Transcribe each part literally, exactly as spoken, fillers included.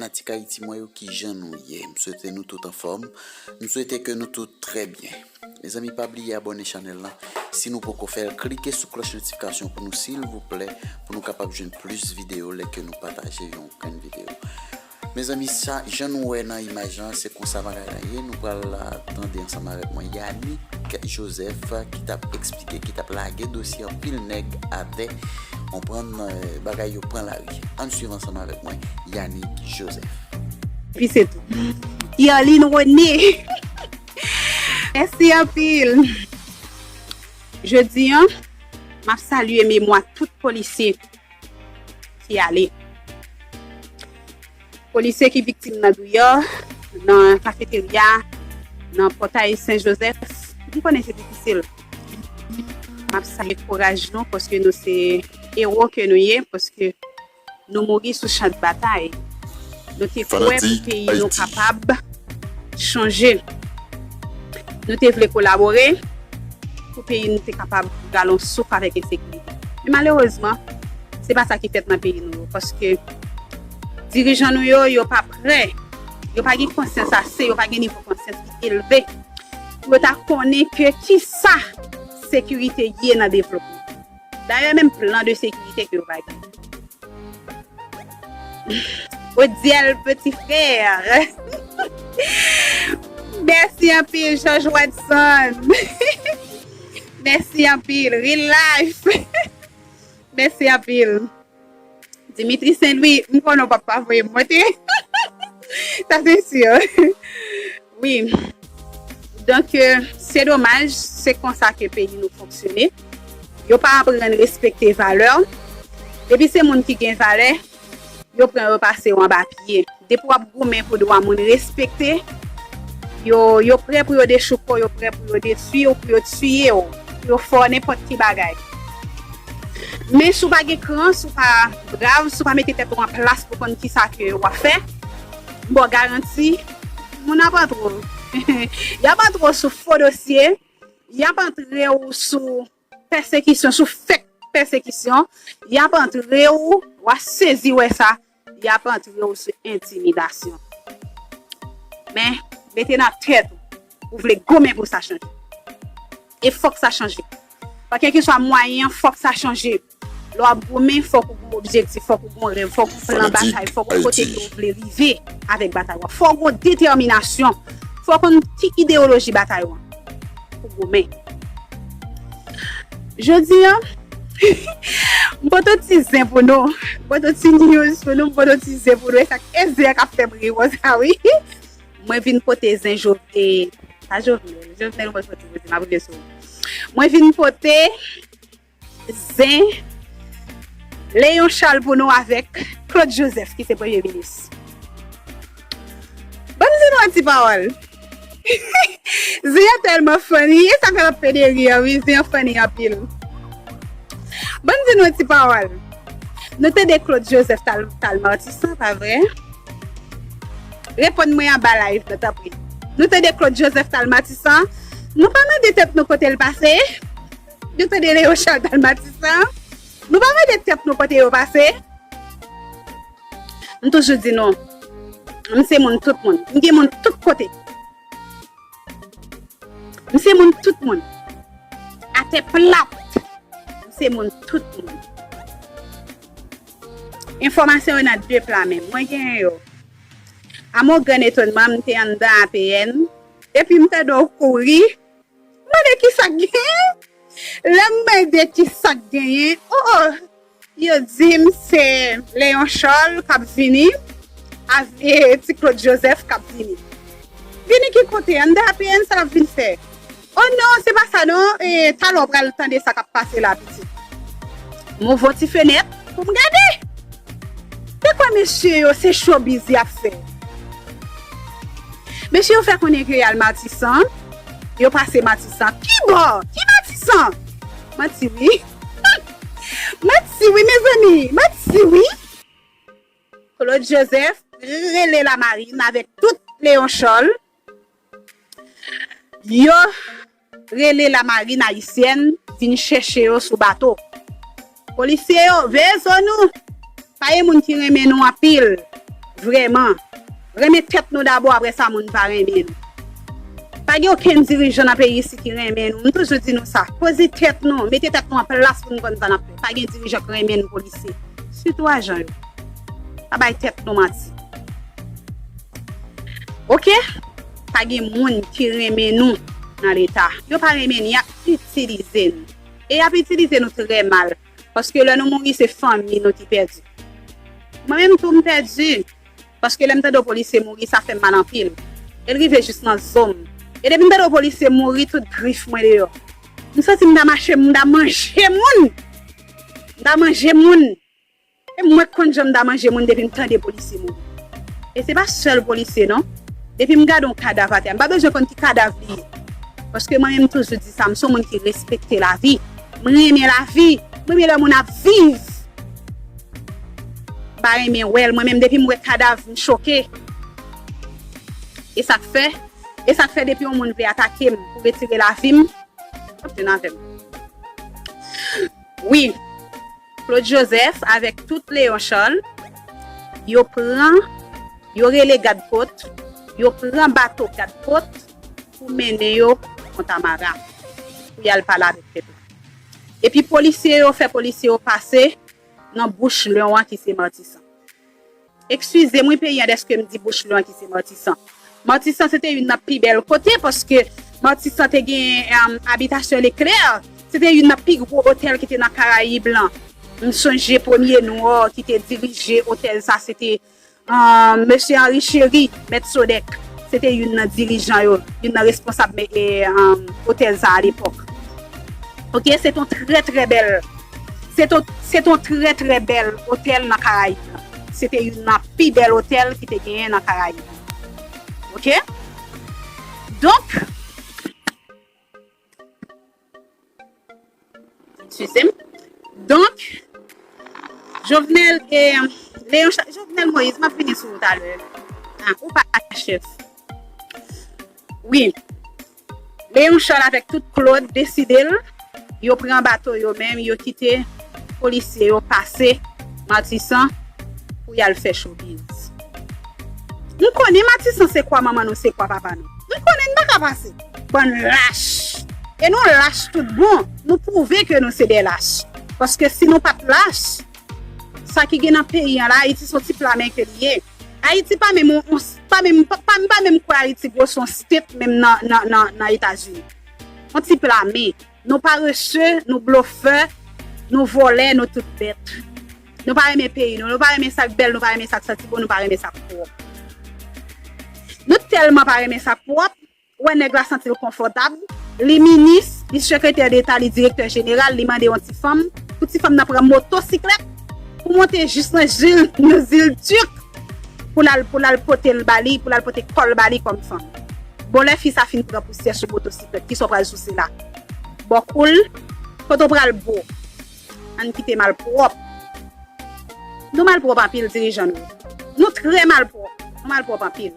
Fanatik Ayiti mwen yo, kijan nou ye? M swete nou tout anfòm. M swete ke nou tout trè byen. Mezanmi, pa bliye abòne chanèl la. Si nou poko fè l, klike sou klòch notifikasyon pou nou, silvouplè, pou nou kapab jwenn plis videyo lè ke nou pataje yon grenn videyo. Mezanmi, sa, jan nou wè nan imaj lan, se konsa bagay la ye. Nou pral la tande ansanm avèk mwen Yannick Joseph ki t ap eksplike, ki t ap lage dosye anpil nèg atè. Konprann, eh, bagay yo pran lari. Ann swiv ansanm avèk mwen Yannick Joseph. Epi se tou. Yerline René. Mèsi anpil. Jodi a, m ap salye memwa tout polisye ki ale. Polisye ki viktim nan Douyò, nan kafeterya, nan pòtay Sen Jozèf, m konnen se difisil. M ap salye kouraj nou, paske nou se ewo ke nou ye, paske nou mouri sou chan batay. Nou te kwè pou peyi nou kapab chanje. Nou te vle kolabore pou peyi nou te kapab pral yon souf avèk ensekirite. Men malerezman, se pa sa ki fèt nan peyi nou yo, paske dirijan nou yo, yo pa prè, yo pa gen konsyans ase, yo pa gen nivo konsyans ki elve pou yo ta konnen ke kisa sekirite ye nan devlopman. Dayè, menm plan de sekirite ke yo pa gen. Odiel, petit frère. Mèsi anpil, George Watson. Mèsi anpil, Real Life. Mèsi anpil. Dimitri Saint Louis, m konnen w p ap pa voye m monte. Sa se si. Wi. Donk, euh, se domaj, se konsa ke peyi nou fonksyone. Yo pa aprann respekte valè. Depi se moun ki gen valè, yo pran yo pase yo anba pye. Depi w ap goumen pou dwa moun respekte, yo, yo prè pou yo dechouke w, yo prè pou yo detwi w, pou yo tiye w, pou yo fè w nenpòt ki bagay. Men si w pa gen kran, si w pa brav, si w pa mete tèt ou an plas pou konn kisa ke w ap fè, m ba w garanti, moun ap antre w. Y ap antre w sou fo dosye, y ap antre w sou pèsekisyon, sou fake pèsekisyon, y ap antre w, w a sezi wè sa, y ap antre w sou entimidasyon. Men, mete nan tèt ou, ou vle goumen pou sa chanje. E fòk sa chanje. Pa kèlkeswa mwayen an, fòk sa chanje. Lè w ap goumen, fòk ou gen objektif, fòk ou gen rèv, fòk ou gen plan batay, fòk ou kote ke w vle rive avèk batay ou an. Fòk ou gen detèminasyon, fòk ou konn ki ideyoloji batay ou an pou goumen. Jodi a, m pote ti zen pou nou, m pote ti news pou nou, m pote ti zen pou nou. E sa k e zen an k ap fè m ri konsa, wi. Mwen vin pote zen Jovnèl. Pa Jovnèl. Jovnèl, mwen pote, pote, m ap rive sou ou. Mwen vin pote zen Léon Charles pou nou avèk Claude Joseph, ki se premye minis. Ban m di nou yon ti pawòl. Zen an tèlman funny, e sa fè m ap pede ri an, wi, zen an funny anpil. Ban m di nou yon ti pawòl. Nou tande Claude Joseph t al, t al Matisan, pa vre? Reponn mwen anba live la, tanpri. Nou tande Claude Joseph t al Matisan. Nou pa mande tèt nou kote l pase. Nou tande Léon Charles t al Matisan. Nou pa mande tèt nou kote yo pase. M toujou di nou, m se moun tout moun. M gen moun tout kote. M se moun tout moun. Atè plat. M se moun tout moun. Enfòmasyon yo nan de pla men m. Mwen genyen yo. A mon grand étonnement, m te anndan A P N. Epi m tande w kouri. M mande ki sa k genyen. Lè m mande ki sa k genyen, o, o, yo di m se Léon Charles k ap vini, avè Ti Claude Joseph k ap vini. Vini ki kote? Anndan A P N, sa l ap vin fè? O non, se pa sa non, e, talè w pral tande sa k ap pase la, pitit. M ouvè yon ti fenèt pou m gade. Te kwè mesye yo se showbiz y ap fè. Mesye yo fè konnen ke y al Matisan, yo pase Matisan. Ki bò? Ki Matisan? Manti wi. Manti wi, mezanmi. Manti wi. Claude Joseph rele Lamarine avèk tout Léon Charles. Yo rele Lamarine ayisyèn vin chèche yo sou bato. Polisye yo, veye zo nou. Pa gen moun ki renmen nou anpil. vrèman. Renmen tèt nou dabò, apre sa, moun va renmen nou. Pa gen okenn dirijan nan peyi isi ki renmen nou. M toujou di nou sa. Poze tèt nou, mete tèt nou an plas pou nou konn sa n ap fè. Pa gen dirijan k renmen nou, polisye. Sitou ajan yo. Pa bay tèt nou manti. Oke? Pa gen moun ki renmen nou nan Leta. Yo pa renmen nou, y ap itilize nou. E y ap itilize nou trè mal. Paske lè nou mouri, se fanmi nou ki pèdi. Mwen menm tou, m pèdi. Paske lè m tande yon polisye mouri, sa fè m mal anpil. E l rive jis nan zo m. E depi m tande yon polisye mouri, tout grif mwen deyò. M santi m ta mache, m ta manje moun. M ta manje moun. E mwen k konn jan m ta manje moun depi m tande polisye mouri. E se pa sèl polisye, non. Depi m gade yon kadav atè, m pa bezwen konn ki kadav li ye. Paske mwen menm, m toujou di sa, m se yon moun ki respekte lavi. M renmen lavi. M renmen lè moun ap viv. M pa renmen wè l. Mwen menm, depi m wè kadav, m choke. E sa k fè, e sa k fè depi yon moun vle atake m pou retire lavi m, w ap jwenn avè m. Wi, Claude Joseph avèk tout Léon Charles, yo pran, yo rele gad kot, yo pran bato gad kot pou mennen yo Fontamara, pou y al pale avèk pèp la. Epi polisye yo fè polisye yo pase nan bouch lyon an ki se Matisan. Eskize m wi peyi an dèske m di bouch lyon an ki se Matisan. Matisan se te youn nan pi bèl kote paske Matisan te gen, em, abitasyon Leclerc, se te youn nan pi gwo otèl ki te nan Karayib lan. M sonje premye nwè ki te dirije otèl sa, se te, em, mesye Henri Chéry, mèt Sodèk. Se te youn nan dirijan yo, youn nan responsab, e, em, otèl sa alepòk. Oke, se t on trè, trè bèl, se t on, se t on trè, trè bèl otèl nan Karayib lan. Se te youn nan pi bèl otèl ki te genyen nan Karayib lan. Oke? Donk, eskize m. Donk, Jovenel, e, Léon Cha-, Jovenel Moïse, m ap vini sou ou talè. Ah, ou pa chèf. Wi. Léon Charles avèk tout Claude deside l, yo pran bato yo menm, yo kite polisye yo pase Matisan pou y al fè showbiz. M konnen Matisan se kwa manman nou, se kwa papa nou. M konnen n pa ka pase. Bann lach. E nou lach tout bon. Nou pwouve ke nou se de lach. Paske si nou pa t lach, sa ki gen nan peyi an la, Ayiti se yon ti pla men ke li ye. Ayiti pa menm, on, on, pa menm, pa, pa, pa menm kwè Ayiti gwo se yon state menm nan, nan, nan, nan Etazini. On ti pla men. Nou parese, nou blofè, nou vòlè, nou tout bèt. Nou pa renmen peyi nou, nou pa renmen sa k bèl, nou pa renmen sa k santi bon, nou pa renmen sa k pwòp. Nou tèlman pa renmen sa k pwòp, ou wè nèg la santi l konfòtab, li minis, li sekretè deta, li direktè jeneral, li mande yon ti fanm, pou ti fanm nan pran motosiklèt, pou monte jis nan zil, nan zil Tik, pou l al, pou l al pote l ba li, pou l al pote kò l ba li kòm fanm. Bon, lè fi sa fin pran pousyè sou motosiklèt, kisa w pral souse la? Bò kou l, kote w pral bo? Ann kite malpwòp. Nou malpwòp anpil, dirijan nou. Nou trè malpwòp. Nou malpwòp anpil.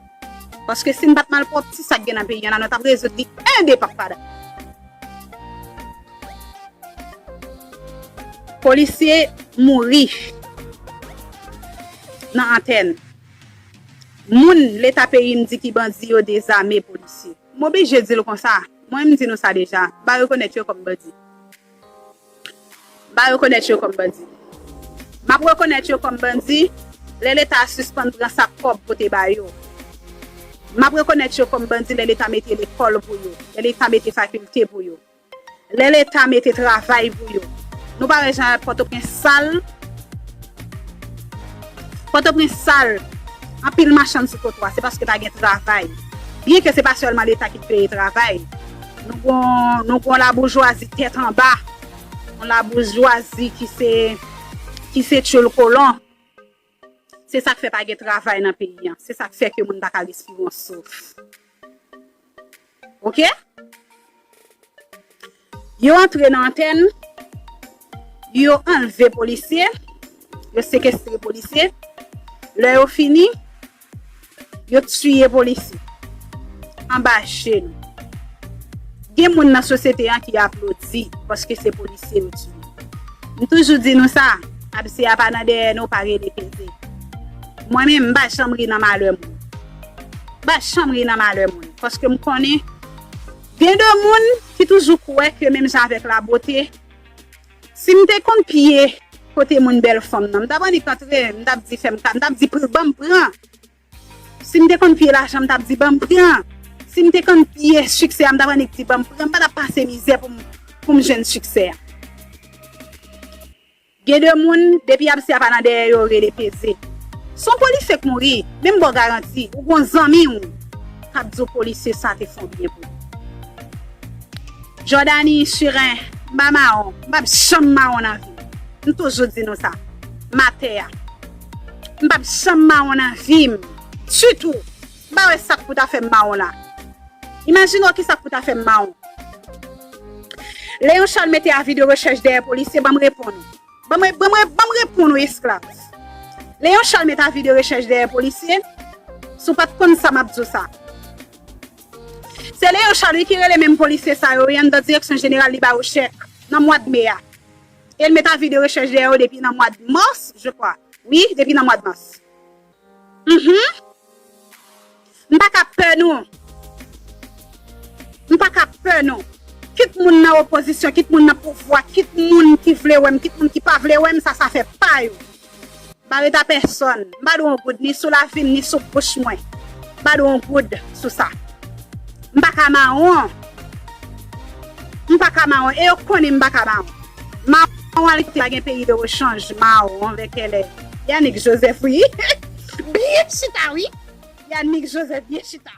Paske si n pa t malpwòp, ti sa k gen nan peyi an la, nou t ap rezoud li en de pa pada. Polisye mouri nan antèn. Moun Leta peyi m di ki bandi yo dezame polisye. M oblije di l konsa. Mwen, m di nou sa deja. M pa rekonèt yo kòm bandi. M pa rekonèt yo kòm bandi. M ap rekonèt yo kòm bandi lè Leta a sispann pran sa kòb pote ba yo. M ap rekonèt yo kòm bandi lè Leta mete lekòl pou yo, lè Leta mete fakilte pou yo, lè Leta mete travay pou yo. Nou pa wè jan Pòtoprens sal? Pòtoprens sal, anpil machann sou twotwa, se paske pa gen travay. Byenke se pa sèlman Leta ki kreye travay. Nou gon, nou gon laboujwazi tèt anba. Yon laboujwazi ki se, ki se tchoul kolon. Se sa k fè pa gen travay nan peyi an. Se sa k fè ke moun pa ka respire yon souf. Oke? Yo antre nan antèn, yo anlve polisye, yo sekestre polisye. Lè yo fini, yo tiye polisye anba je nou. Gen moun nan sosyete an ki aplodi paske se polisye yo tiye. M toujou di nou sa, abse a pa nan dèyè nou, pa rele peze. Mwen menm, m pa janm ri nan malè moun. M pa janm ri nan malè moun. Paske m konnen gen de moun ki toujou kwè ke menm jan avèk labote, si m te konn piye kote moun bèl fanm nan, m t ap annik antre, m t ap di fè m ka, m t ap di pr-, ban m pran. Si m te konn piye lajan, m t ap di ban m pran. Si m te konn piye siksè a, m t ap annik di ban m pran. M pa t ap pase mizè pou m, pou m jwenn siksè a. Gen de moun, depi abse a pa nan dèyè yo, rele peze. Si yon polisye k mouri, men m ba w garanti, ou gon zanmi w k ap di w polisye sa te fè yon byen pou ou. Jordany Chiren, m pa mawon, m p ap janm mawon nan vi m. M toujou di nou sa. M atè a. M p ap janm mawon nan vi m. Ditou. M pa wè sa k pou ta fè m mawon la. Imajine w ki sa k pou ta fè m mawon. Léon Charles mete avi de rechèch dèyè polisye, ban m reponn ou. Ban m, ban m, ban m reponn ou, esklav. Léon Charles mete avi de rechèch dèyè polisye. Si w pa t konn sa, m ap di w sa. Se Léon Charles, wi, ki rele menm polisye sa yo, wi, anndan Direksyon Jeneral, li ba yo chèk nan mwa d me a. E l met avi de rechèch dèyè yo depi nan mwa d mas, je crois. Wi, depi nan mwa d mas. Mhm. M pa ka pè nou. M pa ka pè nou. Kit moun nan opozisyon, kit moun nan pouvwa, kit moun ki vle wè m, kit moun ki pa vle wè m, sa, sa fè pa yo. M pa ret a pèsòn. M pa dwe yon goud ni sou lavi m, ni sou bouch mwen. M pa dwe yon goud sou sa. M pa ka mawon. M pa ka mawon. E yo konnen m pa ka mawon. Mawon al kite la gen peyi de rechanj. Mawon vè kèlè. Yanick Joseph, wi. Byen chita, wi. Yanick Joseph, byen chita.